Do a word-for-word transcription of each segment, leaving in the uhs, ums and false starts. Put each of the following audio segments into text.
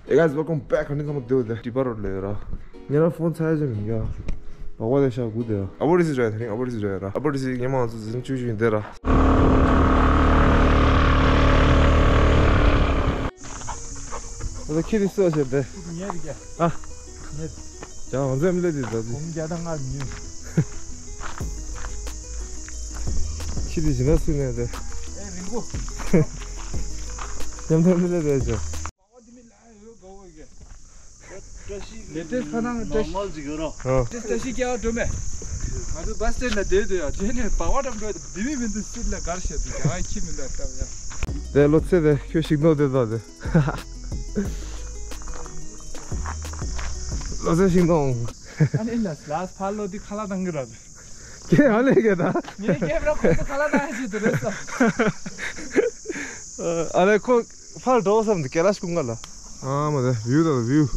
Hey guys, welcome back. ཁ་ནི་ཁ་མ་དེའོ་དེ་ཏི་པ་རོ་ལེ་ར། ཉེ་ར་ཕོན་ཚ་ཡ་ཅན་ཡ། བག་བ་དེ་ཤ་གུ་དེ་ཡ། ཨ་བོ་རི་སི་ར་ཡ་ཐ་རིང་ཨ་བོ་རི་སི་ར་ཡ་ར། ཨ་བོ་རི་སི་ཉེ་མ་ང་ཚོ་ཟིན་ཅུ་ཅུ་ཡིན་དེ་ར། ཨ་ཁྱི་དེ་སུ་ཟེར་དེ། ཉེ་རི་ཀྱ། ཨ། ཉེ། ཅང་འཛེམ་ལེ་དེ་ད་དེ། གོང་རྒྱ་དང་ང་ཉེ། ཁྱི་དེ་ཇི་ན་སུ་ནས་དེ། ཨེ་རིང་པོ། ཉམས་ཐོན་ལེ་དེ་ཅོ། ལེ་ཏེས་ཁ་ནང་བཀྲ་ཤིས། ནོར་མལ་ཅིག་ཡོད་རོ། ཨ། ལེ་ཏེས་བཀྲ་ཤིས་སྐྱེ་བ་སྒྲོལ་མས། ང་ཚོ་བ་སི་སི་ཊེན་ལ་བསྡད་དུས་ཡ་རྗེས་ནས་བག་བ་འགྲམ་འགྲོ་དེ་མི་མི་འདུག་སྲིད་ལ་གར་བཤད་དུས་ཀྱང་ཁྱི་མི་འདུག་བསམ་ཡ། དེ་ལོ་ཚེ་དེ་ཁྱོད་ཤིག་ནོ་དེ་ད་དེ། ལོ་ཚེ་ཤིག་ནོ། ཨ་ནི་ལ་ལ་ཕར་ལོ་དེ་ཁ་ལག་བཏང་གི་ར། ཀྱེ་ཨ་ལེ་ཀྱེ་ད། ངའི་ཀེམ་ར་ཁོ་ཚོ་ཁ་ལག་བཏང་ཞིག་དུ་རེད་ས། ཨ་ལེ་ཁོ། ཕར་འགྲོ་བསམ་དུ་ཀེ་ལ་ཤ་ཀུན་ག་ལ། ཨ་མ་དེ་བིའུ་དང་བིའུ།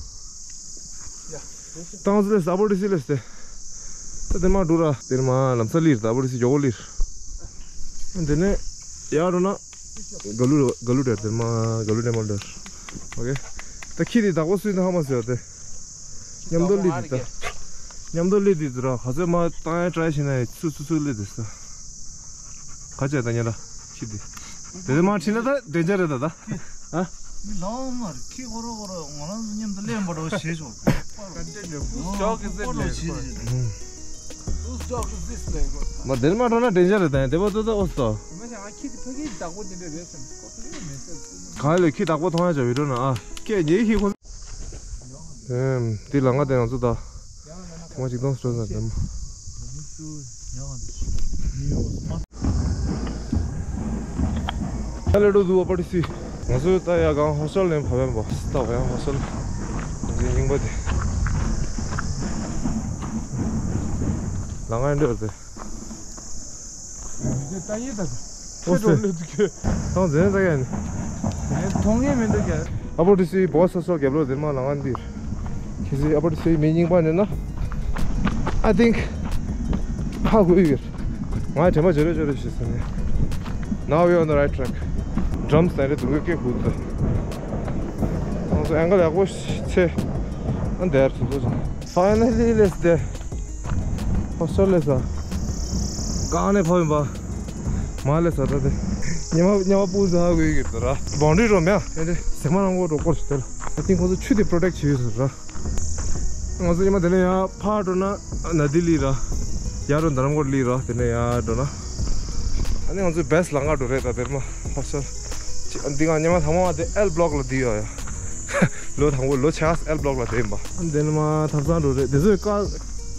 ཏང་ཙི་ལེ་སི་ཨ་བོ་ཏི་སི་ལེ་སི་དེ། ད་དེ་མ་འགྲོ་ར་དེར་མ་ལམ་ས་ལིར་ད་ཨ་བོ་ཏི་སི་ཇོ་གོ་ལིར། དེ་ནས་ཡར་འགྲོ་ན། ག་ལུ་ག་ལུ་དེར་དེར་མ་ག་ལུ་དེ་མ་དེར། ཨོ་ཀེ། ད་ཁྱི་དེ་བདག་པོ་སུས་ན་ཧ་མ་སུ་ཡ་དེ། མཉམ་དུ་ལི་དི་ད། མཉམ་དུ་ལི་དི་དུ་ར་ཁ་ཚོད་མ་བཏང་ཡ་ཊ་རའི་བྱས་ན་ཡ་སུ་སུ་སུ་ལི་དི་ས། ག་ཅེ་ད་ཉེ་ད་ཁྱི་དི། དེ་དེ་མ་ཁྲིད་ན་ད་དེ་འཇའ་རེད་ད་ད། ཨ། མི་ལའོ་མར་ཁྱི་ཁོ་རོ་ཁོ་རོ་ང་རང་ཚོ་མཉམ་དུ་ལེན་པ་འགྲོ་ཞེས་ཆོག Whose dog is it? Whose dog is this? མ་དེར་མ་འགྲོ་ན་དེ་འཇའ་རེད་ད་ཡ་དེ་བ་ཏོ་ད་ཨོ་སྟོ། གང་ལས་ཁྱི་བདག་པོ་མཐོང་ཡ་བྱ་བའི་འགྲོ་ན་ཨ་སྐད་ཉེ་ཁྱི་ཁོ། ཨེམ། དེ་ལ་ང་དེ་ང་ཚོ་ད། ཁོ་མ་ཅིག་གཏོང་སྤྲོ་ས་དེ་མོ། ད་ལེ་འགྲོ་འདུག་པ་ཏི་སི། ང་ཚོ་ད་ཡ་གང་ཧོ་སི་ཊེལ་ནས་བབས་པ་ཡིན་པ་ད་བ་ཡང་ཧོ་སི་ཊེལ། ང་ཚོའི་རྙིང་པ་དེ། ལ་ང་འདྲ་དེ། ད་ཡིན་ད། ཁྱེད་འགྲོ་ལེ་འདུག་ཁྱོད། ཐང་ཟེར་ད་ཡ་ནི། ངས་མཐོང་ངེས་མི་འདུག་ཀྱ། ཨ་བོ་ཏི་སི་བོ་སོ་སོ་རྒྱབ་ལོ་དེ་མ་ལ་ང་འདིར། ཁྱེད་ཚོས་ཨ་བོ་ཏི་སི་མི་རྙིང་པ་ནས་ན། I think ཧ་གོ་ཡོད། ང་དྲན་པ་བརྗེ་རེ་བརྗེ་རེ་ཞིག་ཟེར་ནས། Now we on the right track. Drums ནས་རེ་དུ་ཀེ་ཧུད་ད། ང་ཚོ་ཨེང་གལ་ཡག་པོ་ཚེ། ཨ་འདེར་ཚུགས་ཚུགས། Finally let's there. ཧོ་སི་ཊེལ་ལས་ས། གང་ནས་ཕབ་ཡིན་པ། མ་ལས་ས་ད་དེ། ཉི་མ་ཉི་མ་སྤུ་ཟ་གི་ཡོད་ཀྱི་ར། བང་ཌི་རོ་མེ་ཨ་དེ་ཟེ་མ་རང་གོ་འགྲོ་སྐོར་ཞིག་དེ་ལ། I think ཁོ་ཚོ་ཆུ་དེ་པྲོ་ཊེག་བྱེད་ཡོད་ཟེར་ར། ང་ཚོ་ཉི་མ་དེ་ནས་ཡང་ཕར་འགྲོ་ན་ན་དི་ལི་ར། ཡར་འགྲོ་ན་རྡ་རམ་གོ་ལི་ར་དེ་ནས་ཡར་འགྲོ་ན། ཨ་ནི་ང་ཚོའི་བེ་སི་ལ་ང་འགྲོ་རེད་ད་དེར་མ་ཧོ་སི་ཊེལ། འདི་ག་ཉི་མ་ཐ་མ་དེ་ཨེལ་བྷི་ལོག་ལ་འདི་ཡོད་ཡ། ལོ་དང་པོ་ལོ་ཆགས་ཨེལ་བྷི་ལོག་ལ་དེ་ཡིན་པ། འདི་ནི་མ་ཐབ་ཚང་འགྲོ་རེད་དེ་ཚོས་ཀ་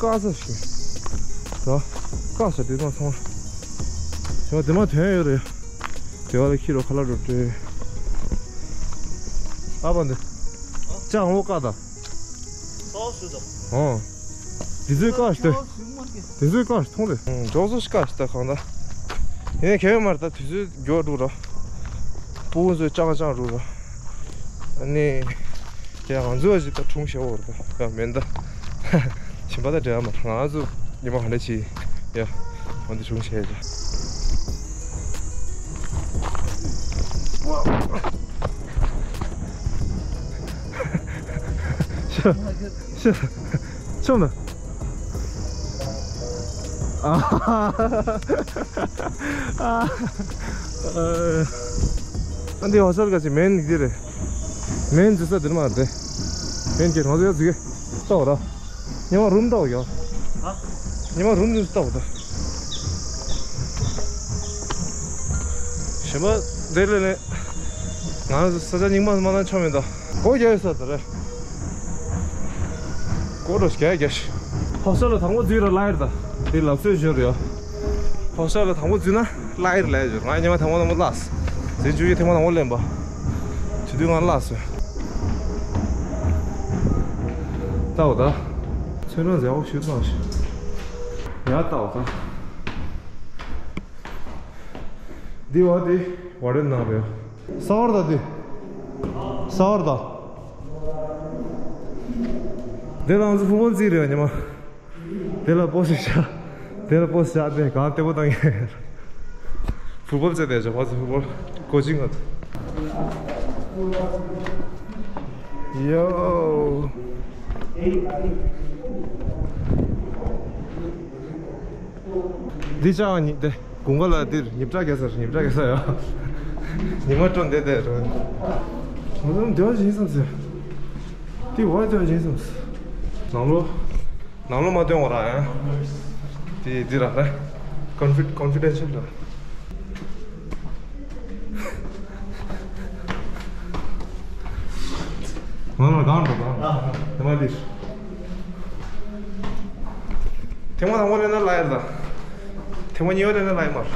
ཀ་ས་ཞིག་ར། ཀ་ས་དེ་མ་ཚང་མ། དེ་མ་དེ་མ་དོན་ཡོད་རེད། དེ་བ་ལ་ཁྱི་རོ་ཁ་ལག་འགྲོ་དྲེ། ཨ་པ་འདི། ཅང་འོ་ཀ་ད། ཨོ། དེ་ཚོས་ཀ་ཞིག་དེ། དེ་ཚོས་ཀ་ཞིག་མཐོང་དེ། ཇོག་ཚོ་ཞིག་ཀ་ཞིག་ད་གང་ད། ཡིན་ནའི་ཁེ་བའི་མར་ད་དུས་ཚོད་མགྱོགས་འགྲོ་ར། སྤུ་གུ་ཚོས་ཅང་ཅང་འགྲོ་ར། ཨ་ནི། དེ་ང་ཚོ་ཞིག་ད་གྲུང་ཤེས་འོར་ད་ཡ་མེན་ད། ཞིམ་པ་ད་འདྲ་མ་ང་ཚོ་ཉི་མ་ག་འདྲ་ཆེ་ཡ། ང་ཚོ་གྲུང་ཤེས་ཀྱི། ཤ་ཤ་ཆོམ་ན། ཨ་འདི་ཧོ་སལ་ག་ཅི་མེན་འདི་རེད། མེན་འཛུལ་ས་འདིར་མ་རེད། མེན་གྱི་ང་ཚོ་ཡ་འཛུལ་གི་ལྟ་བ་ར། ཉི་མ་རུམ་ལྟ་བ་ཡ། ཉི་མ་རུམ་འཛུལ་ལྟ་བ་ད། ཞིམ་པ་འདི་ལས་ནས་ང་ཚོ་ས་ཆ་རྙིང་མ་མ་ན་ཆོམ་མེན་ད། སྒོ་རྒྱག་ཡོད་ས་དེ་རེད། སྒོ་རོ་རྒྱག་རྒྱག་ཤི། ཧོ་སེལ་ལ་དང་པོ་འཛུལ་ར་ལ་ཡིར་ད། དེ་ལབ་སྲོལ་ཞོར་ཡོད། ཧོ་སེལ་ལ་དང་པོ་འཛུལ་ན་ལ་ཡིར་ལ་ཡིར་ཞོར་ང་ཉི་མ་དང་པོ་དང་པོ་ལགས། འཛིན་བཅུ་གི་ཐེངས་མ་དང་པོ་ལེན་པ། དེ་དུས་ང་ལགས་སོ། ལྟའོ་ད། ཚོན་རང་མཛེས་པོ་ཞིག་བཏང་ཞིག་ཡར་ལྟའོ་ད། འདི་བ་འདི་བ་རེད་ནང་རེད། ས་བར་ད་འདི། ས་བར་ད། འདི་ལ་ང་ཚོ་ཕུ་བོ་རྩིས་རེད་ཉི་མ། འདི་ལ་པོ་སི་ཤ། འདི་ལ་པོ་སི་ཤ་དེ་གང་ལྟེ་བོ་བཏང་ཡས། ཕུ་བོ་རྩེ་དེ་ཇོ་ཕ་ཚོ་ཕུ་བོ་ཀོ་ཅིང་ང་ཚོ། ཡོ། འདི་ཅག་ཉི་དེ་དགུན་ཁ་ལ་འདིར་ཉིབ་ཁྲ་རྒྱག་ས་རེད། ཉིབ་ཁྲ་རྒྱག་ས་ཡོད། ཉི་མ་དྲོ་འདི་དེ་རེད། ང་ཚོ་འདི་བ་ཞིག་བསམ་ཟེར། འདི་བ་དེ་བ་ཞིག་བསམ་ཟེར། ནང་ལོ། ནང་ལོ་མ་སྟོན་བ་ར་ཡང་། དེ་འདི་ར་ར། ཀོན་ཕི་ཀོན་ཕི་ཌེན་ཤལ་ར། ང་ལ་གང་འགྲོ་གང་། དེ་མ་འདིར། ཐེངས་མ་དང་པོ་ལེན་ན་ལ་ཡར་ད། ཐེངས་མ་གཉིས་པ་ལེན་ན་ལ་ཡར་མར།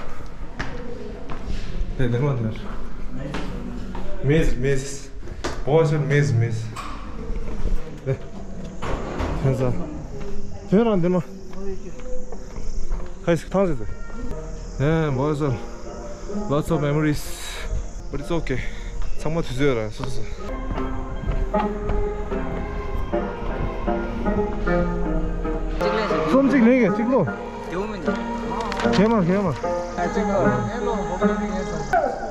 དེ་དེ་མ་དེར། མེས་མེས། བོ་ཤར་མེས་མེས། དེ། ཐོན་ས། ཐོན་རང་དེ་མ། ཁ་ཡིས་ཐང་ཟེར་ཏེ། ཨེ་བོ་ཤར། Lots of memories. But it's okay. ཚང་མ་དུས་ཚོད་རང་སོ་སོ། རྩོམ་གཅིག་ལེན་གྱི་གཅིག་ལོ། ཡོང་མི་འདུག་ཁྱེད་མ་ཁྱེད་མ། ཨ་གཅིག་ལོ། ཨེ་ལོ་འོ་ཁེ་ཁེ་ཁེ།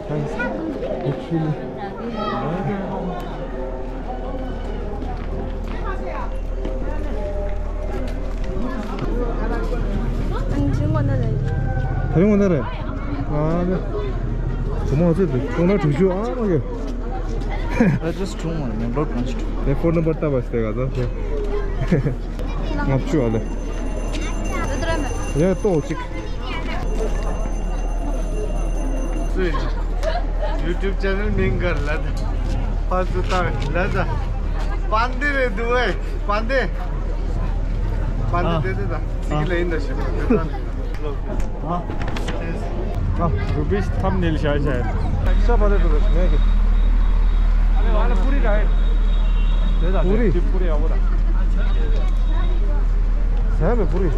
Thanks. Actually. ད་རིང་ངོ་ན་རེད། ཨ་ནི། གོ་མ་ཚོད་དུ་ཀྲོང་ན་དྲུག་ཅུ་ཨ་མ་གི། I just don't want to remember. ལེ་ཕོན་ནམ་བར་ལྟ་བ་ཞིག་དེ་ག་ཚོད། ལྔ་བཅུ་ཨ་ལེ། ཡ་ཏོ་གཅིག་སུས། YouTube channel མིང་ག་རེ་ལབ་ད། ཕར་ཚུར་བཏང་ལབ་ད། པན་དེ་རེད་འདུག་ཨེ། པན་དེ། པན་དེ་དེ་དེ་ད། ཚིག་ལ་ཡིན་ད་ཞིག་དེ་ད། ཨ། ཨ། རུ་པིས་ཐམ་ནེལ་བྱ་བྱ། ཤ་བ་རེད་འདུག་ངས་ཀྱི། ཨ་ལེ་ཨ་ལེ་པུ་རི་ར་ཨེ། དེ་ད་པུ་རི། དེ་པུ་རི་ཡག་པོ་ད། ཟ་མེད་པུ་རི།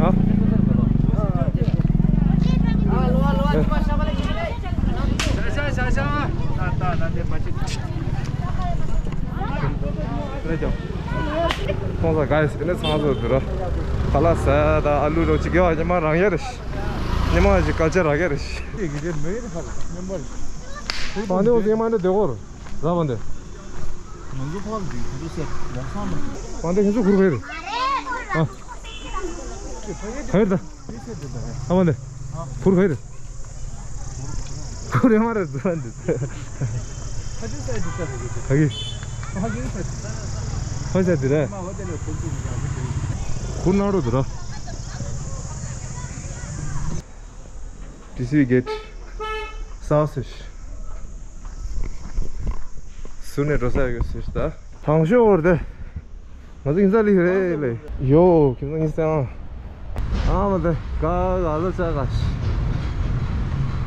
ཨ། ཁོང་ཚོ་ག་ཡི་ཟེར་ནས་ཚང་ཚོ་འདི་ར། ཁ་ལག་ཟ་དང་ཨ་ལུ་རོ་ཅིག་ཡོད་ཉི་མ་རང་ཡ་རེ་ཤི། ཉི་མ་ཞིག་སྐད་ཆ་རག་ཡ་རེ་ཤི། པང་དེ་འོ་ཟེ་མ་འདྲ་དེ་གོ་ར་བ་འདི། ང་ཚོ་ཕག་འདི་ང་ཚོ་ཟེར་མོག་སང་མ། པང་དེ་ཁྱེད་ཚོ་གུར་བས་རེད། ཨ། ཧེ་ད། ཨ་མ་ནི། ཁུར་ཁ་ཡི་རེད། ཁུར་ཡ་མ་རེད་ཟེར་བ་འདི། ཁ་ཅིག་ས་ཡི་འདི་ལྟ་རེད་ཟེར། ཁ་གི། ཁ་ཅིག་ས་ཡི་འདི་རེད། ཁུར་ནང་རོ་འདི་ར། ཏི་སི་ཝི་གེ་ཊི། སའོ་སི། ཟུར་ནས་འགྲོ་ས་ཡོད་ཟེར་ད། དང་ཤོག་འོར་དེ། ང་ཚོ་ཡིན་ས་ལི་རེད་ལེ། ཡོ། ཁྱིམ་ཚང་ཡིན་ས་ཨང་། ཨ་མ་དེ། ག་ག་ལ་ཆ་ག་ཤི།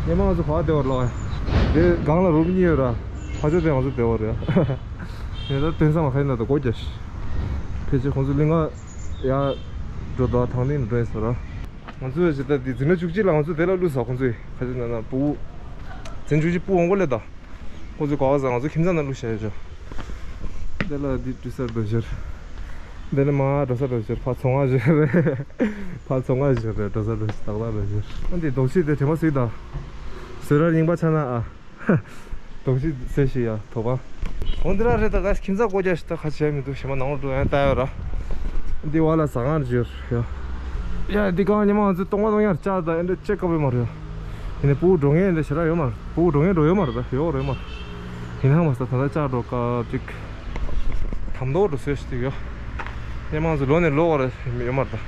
ཉི་མ་ང་ཚོ་བ་དེ་བར་ལོག་ཡ། དེ་སྒང་ལ་རུམ་གཉིས་ཡོད་ར། ཕ་ཆོ་དེ་ང་ཚོ་དེ་བར་ཡ། དེ་ད་དོན་ས་མ་ཁ་ཡིན་ན་ད་སྒོ་རྒྱ་ཤི། ཕལ་ཆེར་ཁོང་ཚོ་གླིང་ག་ཡ། འགྲོ་ད་ཐང་ནི་འགྲོ་ཡིན་ས་ར། ང་ཚོ་ཇི་ལྟར་འདི་འཛིན་གྲྭ་བཅུ་གཅིག་ལ་ང་ཚོ་དེ་ལ་བླུགས་ས། ཁོང་ཚོས་ཁ་ཆེ་ན་ན་བུ། འཛིན་བཅུ་གཅིག་བུ་འོང་གོ་ལེ་ད། ཁོང་ཚོས་ག་བ་ཟ་ང་ཚོ་ཁྱིམ་ཚང་ན་བླུགས་བཞག་ཡོད་ཅོ། དེ་ལ་འདི་འདྲི་སར་འགྲོ་ཞོར། དེ་ནས་མ་འགྲོ་སར་འགྲོ་ཞོར་ཕ་ཚོང་བ་ཞོར་རེད། ཕ་ཚོང་བ་ཞོར་རེད། འགྲོ་སར་འགྲོ་ཞོར་ཏག་ཏག་འགྲོ་ཞོར། ཨ་འདི་རྡོག་ཤི་དེ་དྲན་པ་སུས་ད། བཟོད་ར་རྙིང་པ་ཆ་ན་ཨ། རྡོག་ཤི་ཟེར་ཞིག་ཡ་དོ་པ། འོ་འདི་ར་རེད་ད་ག་ཁྱིམ་ཚང་སྒོ་རྒྱག་ཤི་ད་ཁ་ཆེ་མི་འདུག་ཞེ་མ་ནང་ལོགས་འགྲོ་ཡང་ལྟ་ཡོད་ར། འདི་བ་ལ་ཟ་ཁང་རེད་ཡ། ཡ་འདི་གང་ཉི་མ་ང་ཚོ་སྟོང་པ་སྟོང་ཡར་བཅག་ད་ཨེ་འདྲ་ཅེག་དཀའ་པོ་མ་རེད་ཡ། ཡིན་ནའི་ཕྲུ་གུ་འགྲོ་མཁན་འདི་ཞེ་དྲག་ཡོད་མ་རེད། ཕྲུ་གུ་འགྲོ་མཁན་འགྲོ་ཡོད་མ་རེད་ད་ཡོད་རེད་མ་རེད། ཡིན་ནའང་མ་ས་ད་ལྟ་བཅག་འགྲོ་སྐབས་ཅིག་དམ་མདོག་འགྲོ་སྲོལ་ཞིག་ཡོད། ཉི་མ་ང་ཚོ་ལོ་ནས་ལོ་བར་ཡོད་མ་རེད་ད།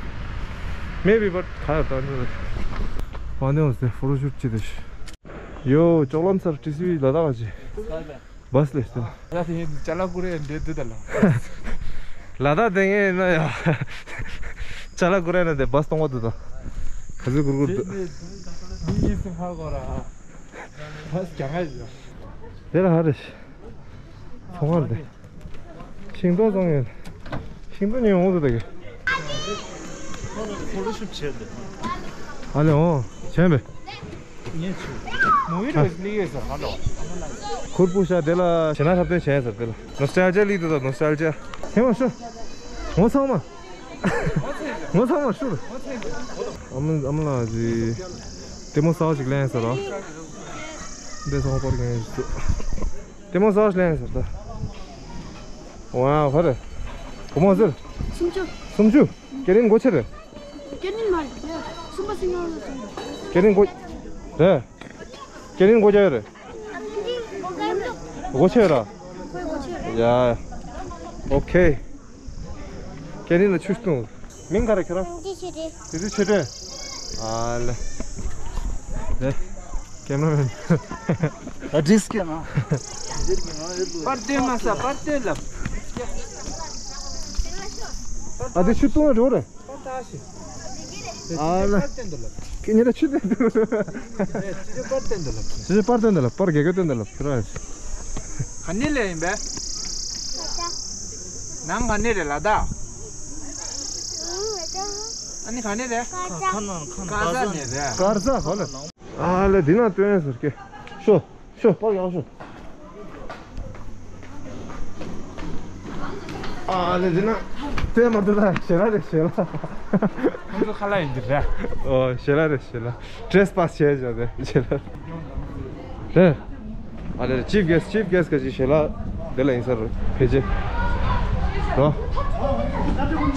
མེ་བི་བར་ག་ཡོད་ད་འདི་རེད། བ་ནེ་འོ་སེ་ཕོ་ཊོ་ཤུ་ཊི་ཅི་དེ་ཤི། ཡོ། ཅོག་ལམ་སར་ཊི་སི་ཝི་ལ་དྭགས་ཀྱི་བཱས་ལས་ཏེ། ཡ་དེ་ཅ་ལག་ཀུ་རེ་འདྲེ་འདུག་ད་ལ། ལ་དྭགས་དེ་ངས་ན་ཡ། ཅ་ལག་ཀུ་རེ་ན་དེ་བཱས་གཏོང་བ་འདུག་ད། ག་ཚོད་གུར་གུར་འདུག་མི་གཉིས་སུ་ཧ་གོ་ར། དེ་ལ་ཧ་རེ། ཚོང་བར་དེ། ཤིང་ཏོག་བཙོང་ཡོད། ཤིང་ཏོག་ཉོས་འོང་དུ་དག་གི། ཕོ་ཊོ་ཤུཊ་བྱས་འདུག་ཨ་ལེ་འོང་། བྱས་པས། ངས་ཆུ། མོ་ཡི་རོ་ལི་ཡོད་ཟེར་ཧ་ལོ། ཁུར་པུ་ཤ་དེ་ལ་ཞེ་ན་འཁྲབ་སྟོན་བྱས་ཟེར་དེ་ལ། ནོ་སི་ཊལ་ཇི་ཡ་ལི་དུ་དང་ནོ་སི་ཊལ་ཇི་ཡ། ཐེངས་མ་ཤོ། ངོ་ཚང་མ། ངོ་ཚང་མ་ཤོ། ཨ་མ་ཨ་མ་ལགས་ཀྱིས་ལྟད་མོ་གསར་པ་ཞིག་ལེན་ཟེར་རོ། འདི་ཚང་པར་གྱོན་ཡོད། ལྟད་མོ་གསར་པ་ཞིག་ལེན་ཟེར་ད། ཝའོ་ཧ་རེ། སྒོར་མོ་ཟེར། སུམ་ཅུ། སུམ་ཅུ། ཁྱེད་རིང་སྒོ་ཕྱེ་རེད། ཁྱེད་རིང་མ་རེད། སུམ་པ་སེང་གེ་ལ་སོང་། ཁྱེད་རིང་སྒོ། རེད། ཁྱེད་རིང་སྒོ་རྒྱག་ཡོད་རེད། སྒོ་ཕྱེ་ར། ཡ། ཨོ་ཁེ། ཁྱེད་རིང་ལ་ཆུ་བཏུང་། མིང་ག་རེ་ཁྱེད་རང་། དེ་ཚོ་ཆེ་དྲོན། ཨ་ལེ། ལེ། ཀེམ་ར་མེན། ཨ་ཌིས་ཀེ་ན། པར་སྟོན་མ་ས་པར་སྟོན་ལབ། ཨ་དེ་ཆུ་བཏུང་ན་འགྲོ་རེད། པར་ལྟ་ཞིག་ཨ་ལ། པར་སྟོན་དུ་ལབ། ཁྱེད་ཉིད་ལ་ཆུ་སྟོན་དུ། ཅི་ཅི་པར་སྟོན་དུ་ལབ། ཅི་ཅི་པར་སྟོན་དུ་ལབ། པར་རྒྱག་གི་སྟོན་དུ་ལབ། ཁྱོད་རང་། ག་ནས་ལས་ཡིན་པས། ནང་ག་ནས་རེད་ལ་ད། ཨ་ནི་ག་ནས་རེད། ཁ་ཁ་ནང་ཁ་ནང་ཀ་ཟ་ནས་རེད། ཀ་ཟ་ཧོ་ལ། ཨ་ལེ་འདི་ན་སྟོན་ཟེར་གི། ཤོ། ཤོ་པར་ཡག་ཤོ། ཨ་ལེ་འདི་ན་སྟོན་མ་ཐུབ་ད་ཞེ་ལ་རེད་ཞེ་ལ། ཁོང་ཚོ་ཁ་ལག་ཡིན་གྱི་རེད། ཨོ་ཞེ་ལ་རེད་ཞེ་ལ། ཊི་རེས་པཱ་སི་བྱས་བཞག་རེད་ཞེ་ལ། རེད། ཨ་ལེ་ཅིཕ་གེ་སི་ཊི་ཅིཕ་གེ་སི་ཊི་ག་ཅི་ཞེ་ལ་འདི་ལ་ཡིན་ས་རེད་ཕལ་ཆེར། རོ།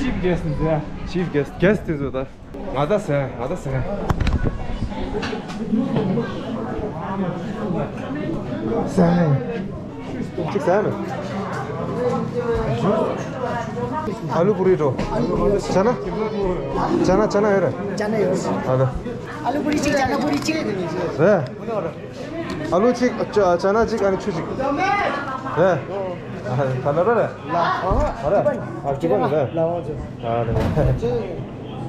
ཅིཕ་གེ་སི་ཊི་འདི། ཅིཕ་གེ་སི་ཊི་གེ་སི་ཊི་དེ་ཚོ་ད། ང་ད་ཟེར་ང་ད་ཟེར། ཟེར། གཅིག་ཟེར་ནས། ཨ་ལུ་བུ་རི་ཏོ། ཅ་ན། ཅ་ན་ཅ་ན་ཡོད་རེད། ཅ་ན་ཡོད། ཨ་ལུ། ཨ་ལུ་བུ་རི་གཅིག་ཅ་ན་བུ་རི་གཅིག་རེད། ཨ་ལུ་གཅིག་ཅ་ན་གཅིག་ཨ་ནི་ཆུ་གཅིག་རེད། ཨ་ད་ལ་ར་རེད། ཨ་ར་ཨ་ཅི་ག་རེད། ཨ་རེད།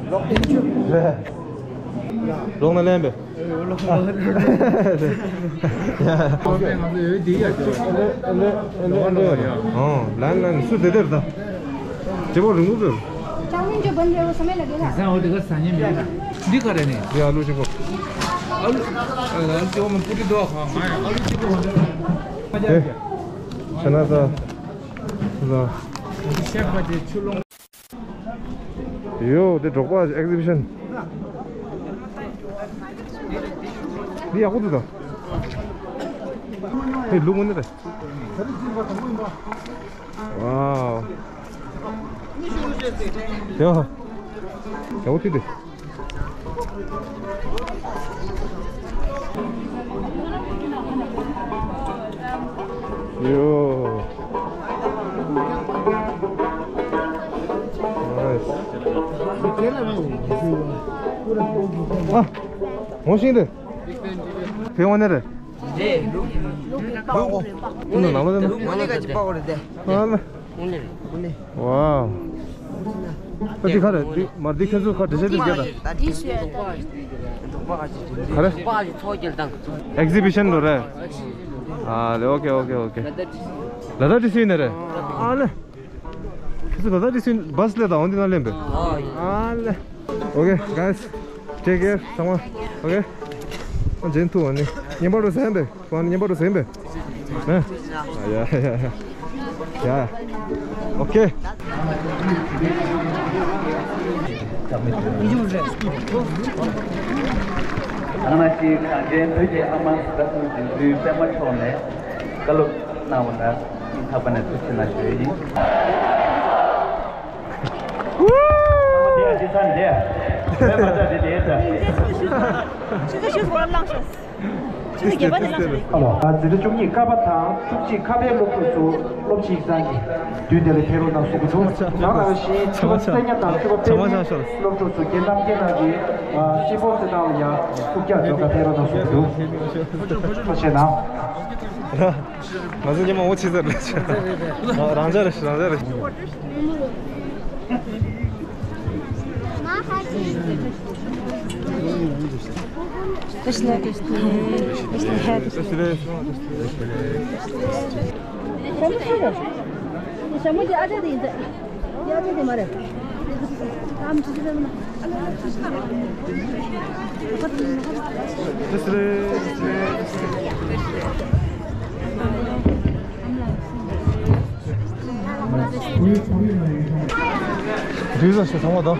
ལོག་ཏེ་ཆུ། ལོག་ན་ལེན་པས། ལན་ལན་སུ་དེ་དེར་ད། རྗེ་བོ་རིང་པོ་བོས། ཅང་མིན་ཅོ་བན་རེ་བོ་ས་མེད་ལ་དགེ་ལ། ཟ་འོ་དེ་ག་ཟ་ཉེ་མེད་ལ། འདི་ག་རེ་ནི། འདི་ཨ་ལུ་ཆེན་པོ། ཨ་ལུ། ཨ་ལུ་ཆེན་པོ་མི་པུ་ཏི་དོ་ཁ་ང་ཡང་ཨ་ལུ་ཆེན་པོ། ཨེ། ཤ་ན་ད། ད། ཡོ། དེ་འབྲོག་པ་ཨེག་ཟི་བི་ཤན། འདི་ཡག་པོ་འདུག་ད། དེ་ལུག་དངོས་གནས་རེད། ཝའོ། ཡོ། ཡག་པོ་འདུག་དེ། ཡོ། ཨ། ངོ་ཤེས་ཏེ། དེ་དངོས་གནས་རེད། རེད། ལུག་ལུག་ལུག་ནང་ལ་ལུག་མ་ནི་ག་ཅི་པ་གོ་རེད་དེ། ཨ་མ། དངོས་གནས་རེད། དངོས་གནས། ཝའོ། ཨ་འདི་ག་རེད། འདི་མ་འདི་ཁྱེད་ཚོ་ཁ་འདྲི་བཤད་འདི་བརྒྱབ་ད། འདི་ཞུ་ཡ་ད། ག་རེ། ཨེག་ཟི་བི་ཤན་ལོ་རེད། ཨ་ལེ་ཨོ་ཁེ་ཨོ་ཁེ་ཨོ་ཁེ། ལ་དྭགས་ཏི་སི་ཡིན་ནི་རེད། ཨ་ལེ། ཁྱེད་ཚོ་ལ་དྭགས་ཏི་སི་བྷ་སི་ལས་དང་འོང་འདི་ན་ལེན་པས། ཨ་ལེ། ཨོ་ཁེ་གྷའི་སི། ཊེག་ཀེར་ཚང་མ། ཨོ་ཁེ། ཨ་ཇེན་ཐུ་ཨ་ནི་ཉིན་པར་རུ་ཟན་པས། ཁོང་ཉིན་པར་རུ་ཟན་པས། ཨ་ཡ་ཡ་ཡ། ཡ། ཨོ་ཁེ། ཐ་ན་ཞིག་གངས་ཅན་བོད་ཀྱི་ཨ་མ་སྐལ་བཟང་རྗེ་བཙུན་པད་མ་མཆོག་ནས་བཀའ་སློབ་གནང་བ་ལ་སྙིང་ཐག་པ་ནས་ཐུགས་རྗེ་གནང་ཞུ་ཡི་ཡིན། དེ་ཡང་ཅི་ཚང་དེ་ཡང་བོད་མ་དག་དེ་དེ་ཡང་ཚང་། ཆུ་ཚོད་བཞི་སྐོར་བླངས་ཤོག་ཆུ་ཚོད་བརྒྱད་པ་དེ་བླངས་ཤོག་ཨ་ལོ། འཛིན་གྲྭ་བཅུ་གཉིས་ཀ་པ་དང་བཅུ་གཅིག་ཁ་པའི་སློབ་ཕྲུག་ཚོ་སློབ་སྤྱི་ཡིག་ཚང་གི་དུས་དེ་ལ་ཕེབས་རོགས་གནང་གསུང་གི་འདུག་ནང་ལ་བཞིན་ཆོས་པ་གསེར་ཉ་དང་ཆོས་པ་པད་མའི་སློབ་ཕྲུག་ཚོ་རྒན་ལགས་རྒན་ལགས་ཀྱིས་ཤེས་སྤོང་རྩེད་ཐང་ལ་ཡང་ཐུགས་བསྐྱར་མགྲོན་ཁང་ཕེབས་རོགས་གནང་གསུང་གི་འདུག་ཐུགས་རྗེ་ཆེ་གནང་། ང་ཚོ་ཉི་མ་འོ་ཆི་ཟེར་ལ་ཆ། རང་འཇགས་རེད་ཤག་རང་འཇགས་རེད་ཤག Спасибо. དུས་ཚོད་ཞིག་ཚང་མ་དང་།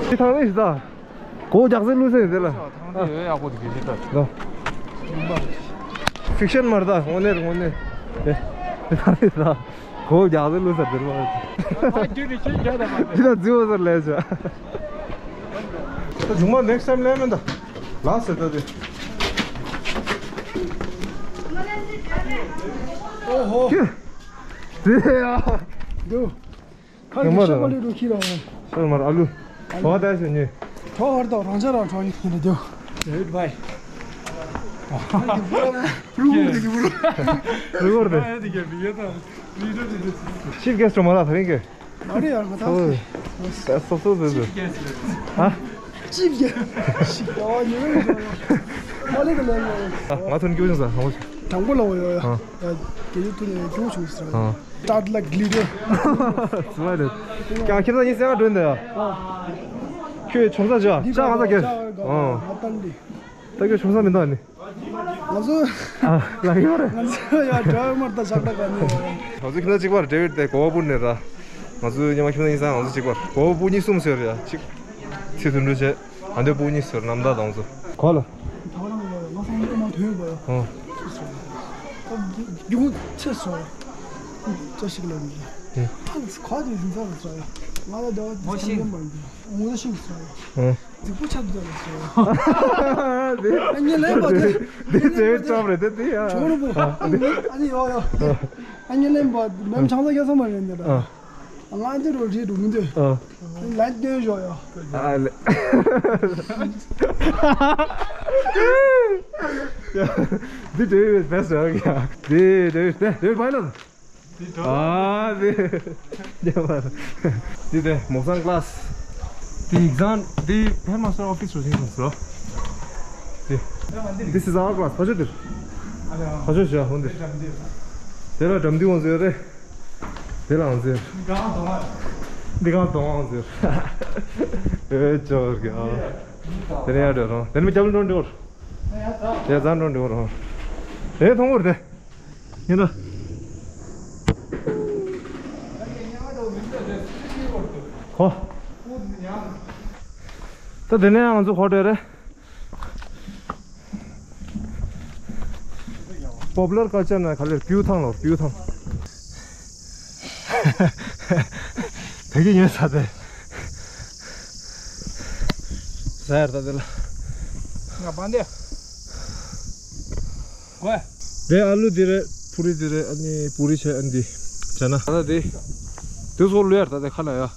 ཅི་ཐང་ནི་ཞིག་ད། གོ་རྒྱག་སེ་ལུས་སེ་དེ་ལ། ཐང་དེ་ཡོད་ཡག་པོ་དེ་གི་ཞིག་ད། ལོ། ཧྥིག་ཤན་མར་ད་དངོས་གནས་དངོས་གནས། དེ་དེ་ཐང་ནི་ཞིག་ད། གོ་རྒྱག་སེ་ལུས་སེ་དེ་ལ། ཨ་རྒྱུ་རི་ཁྱོད་རྒྱག་ད་མ་དེ། ཅི་ད་རྫི་བོ་སར་ལས་བྱ། ད་ཇུང་མ་ནེགསི་ཊའིམ་ལས་མིན་ད། ལ་སེ་ད་དེ། ཨོ་ཧོ། དེ་ཡ། དུ། ཁ་ཡོད་མ་རེད། ཤ་མ་ལུས་འགྲོ་ཁྱི་རང་། ཤ་མ་རེད་ཨ་ལུ། གྲོགས་ད་ཞུ་ཉེ། གྲོགས་ཧར་དང་རང་ཆ་རང་གྲོགས་ཉེ་ཁྱི་རེད་དུ། རེད་བའི། རུ་གུ་རེད་རུ་གུ་རེད། རུ་གུ་རེད། ཤིབ་གེ་སི་ཊི་མ་ལ་ཐ་རིང་གེ། མ་རེད་ཡ་ང་ད། སོ་སོ་སོ་སོ། ཧ། ཅིབ་ཀྱི། ཞིག་ཡོད་ཡོད་ཡོད། མ་ལེ་གི་ལེ་ཡོད། ང་ཚོ་ནི་སྐྱོ་ཆུང་ས་ཧང་ཆུང་། དང་པོ་ལ་འོ་ཡོད་ཡོད། ཨ། ཡ་དེ་ཡོད་དུ་ནས་སྐྱོ་ཆུང་ས། ཨ། ཏཱ་ལ་གི་ལི་རེད། སུ་མ་རེད། ཀྱང་ཁྱེད་ཚོ་གཉིས་སེམས་ཁ་འགྲོ་འདི་ཡ། ཨ། ཁྱོད་ཆུང་ས་ཅག་ཅག་ང་ས་ཁྱེད། ཨ། ང་ཏང་འདི། ད་ཁྱོད་ཆུང་ས་མིན་ད་ནི། ང་ཚོ། ཨ་ལ་ཡོད་རེད། ང་ཚོ་ཡ་ཌ་རའི་ཝར་དང་ཞག་ད་ག་ནི་ཡོད། ང་ཚོ་ཁྱིམ་ཚང་གཅིག་པར་འབྲེལ་ཡོད་དེ་གོ་བ་སྤུར་ནས་ར། ང་ཚོ་ཉི་མ་ཁྱིམ་ཚང་གཉིས་ས་ང་ཚོ་གཅིག་པར་གོ་བ་སྤུར་གཉིས་གསུམ་ཟེར་ཡ་གཅིག་ཚེ་དུད་འགྲོ་བྱས། ཨ་འདོད་སྤུར་གཉིས་ཟེར་ནམ་ཟླ་དང་ཚོ། གོ་ལ། ད་ང་ཚོ་ཉི་མ་ཐོན་པ་ཡ། ཨོ། རྒྱུ་ཆེ་སོ། ཅོ་ཞིག་ལ་མི། ཨ་ཁ་དེ་ཟིན་ཚར་སོ་ཡ། ང་ལ་འདྲ་བ་དེ་ཚང་མ་མ་ཡིན། ངོ་ཚ་ཤིག་སོ་ཡ། ཨོ། རྫིག་པོ་ཆགས་འདུག་ཟེར། དེ་ཨ་ནི་ལེན་པ་དེ། དེ་དེ་བའི་ཊོབ་རེད་དེ་དེ་ཡ། ཆུང་རུ་པོ། ཨ་ནི་ཡོ་ཡོ། ཨ་ནི་ལེན་པ་མེམ་ཆང་ས་རྒྱ་ཚང་མ་རེད་འདི་ལ། ང་འདི་རུ་རེད་འགྲོ་མི་འདོད། ལན་སྟོན་ཞོ་ཡོ། ཨ་ལེ། འདི་དེ་བའི་བེ་སི་ཊི་རེད་ཡ། དེ་དེ་དེ་དེ་བའི་ལ། ཨ་དེ། དེ་དེ་མོ་སན་ཀ་ལ་སི། དེ་ཨེག་ཛམ་དེ་ཧེཌ་མ་སི་ཊར་ཨོ་ཕི་སི་རུ་ཕྱིན་སོང་ཟེར། དེ། This is our class. ཕ་ཆོས་དེར། ཕ་ཆོས་ཞུ་ཡ་འོང་དེ། དེ་ལ་འགྲམ་དུས་འོང་ཟེར་རེད། དེ་ལ་འོང་ཟེར། འདི་གང་དོང་འོང་ཟེར། ཨེ་ཅོར་གི་ཨ། དེ་ནས་ཡར་འགྲོ་རོང་། དེ་ནས་མི་རྒྱབ་ལ་འགྲོ་འགྲོ། དེ་རྩ་འགྲོ་འགྲོ་རོང་། དེ་མཐོང་གི་རེད། ཡིན་ན། ཧོ། ད་དེ་ནས་ང་ཚོ་ཧོ་ཊེལ་རེད། པོ་པུ་ལར་ཀལ་ཅར་ན་ག་ལེར་སྤྲེའུ་ཐང་ལོ་སྤྲེའུ་ཐང་། ད་གི་ཉོས་ས་དེ། ཟ་ཡར་ད་དེ་ལ། ང་པང་དེ། ཝེ། དེ་ཨ་ལུ་དེ་རེད། པུ་རི་དེ་རེད། ཨ་ནི་པུ་རི་བྱས་ཨ་ནི་དེ་བྱས་ན། ད་ལྟ་དེ། དེ་ཚོ་ལུས་ཡར་ད་དེ་ཁ་ན་ཡ།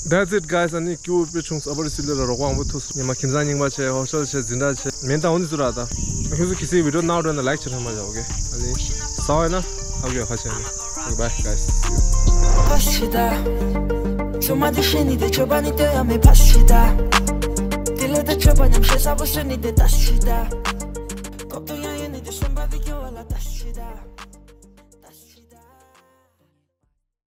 That's it guys. ཨ་ནི་ཀྱུ་པི་ཆུང་ས་པར་སི་ལེ་ལ་རོགས་པ་མང་པོ་ཐུག་སོང་། ཉི་མ་ཁྱིམ་ཚང་རྙིང་པ་བྱས་ཧོ་ཤལ་བྱས་འཛིན་གྲྭ་བྱས་མེད་ད་འོ་ནི་ཚུ་ར་ད། ཁྱོད་ཚོ་གི་སི་བི་ཌི་ཡོ་ནང་འགྲོ་ན་ལའིཀ་བྱེད་ཐུབ་མ་བྱ། ཨོ་ཁེ། ཨ་ནི་ཟ་བ་ཡིན་ན་ཨོ་ཁེ་ཁ་བྱས་ནས། Okay, bye guys. See you.